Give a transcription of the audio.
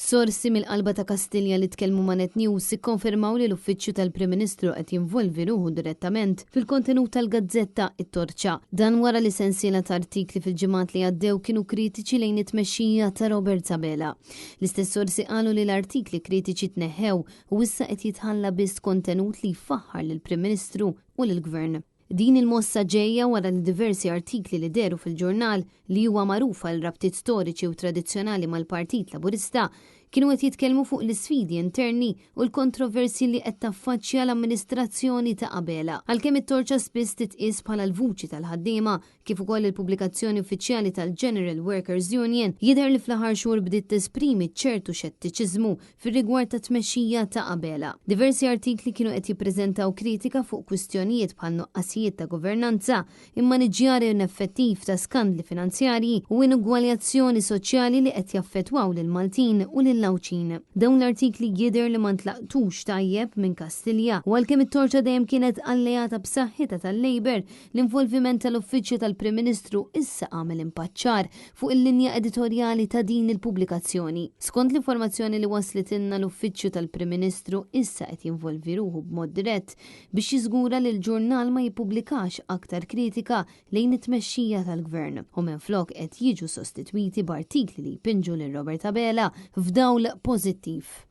Sorsi mill-qalba ta' Kastilja li tkellmu ma' Net News ikkonfermaw li l-Uffiċċju tal-Prim Ministru qed jinvolvi ruħu direttament fil-kontenut tal-gazzetta It-Torċa. Dan wara li sensiela ta' artikli fil-ġimgħat li għaddew kienu kritiċi lejn it-tmexxija ta' Robert Abela. L-istess sorsi qalu li l-artikli kritiċi tneħħew u issa qed jitħalla biss kontenut li jfaħħar lill-Prim Ministru u lill-Gvern. Din il-mossa ġejja wara li diversi artikli li dehru fil-ġurnal, li huwa magħruf għal rabtiet storiċi u tradizzjonali mal-Partit Laburista, kienu qed jitkellmu fuq l-isfidi interni u l-kontroversji li qed taffaċċja l-amministrazzjoni ta' Abela. Għalkemm it-Torċa spiss titqies bħala l-vuċi tal-ħaddiema, kif ukoll il-pubblikazzjoni uffiċjali tal-General Workers' Union, jidher li fl-aħħar xhur bdiet tesprimi ċertu xettiċiżmu fir-rigward tat-tmexxija ta' Abela. Diversi artikli kienu qed jippreżentaw kritika fuq kwistjonijiet bħal nuqqasijiet ta' governanza, immaniġġjar ineffettiv ta' skandli finanzjarji u inugwaljazzjoni soċjali li qed jaffettwaw lill-Maltin u lill-Għawdxin. Dawn l-artikli jidher li ma ntlaqtux tajjeb minn Kastilja u għalkemm it-Torċa dejjem kienet alleata b'saħħitha tal-Labour, L-involviment tal-Uffiċċju tal-Prim Ministru issa għamel impatt ċar fuq il-linja editorjali ta' din il-pubblikazzjoni. Skont l-informazzjoni li waslitilna l-Uffiċċju tal-Prim Ministru issa qed jinvolvi ruħu b'mod dirett biex jiżgura li l-ġurnal ma jippubblikax aktar kritika lejn it-tmexxija tal-Gvern u minflok qed jiġu sostitwiti b'artikli li jpinġu lil Robert Abela f'dawl pożittiv.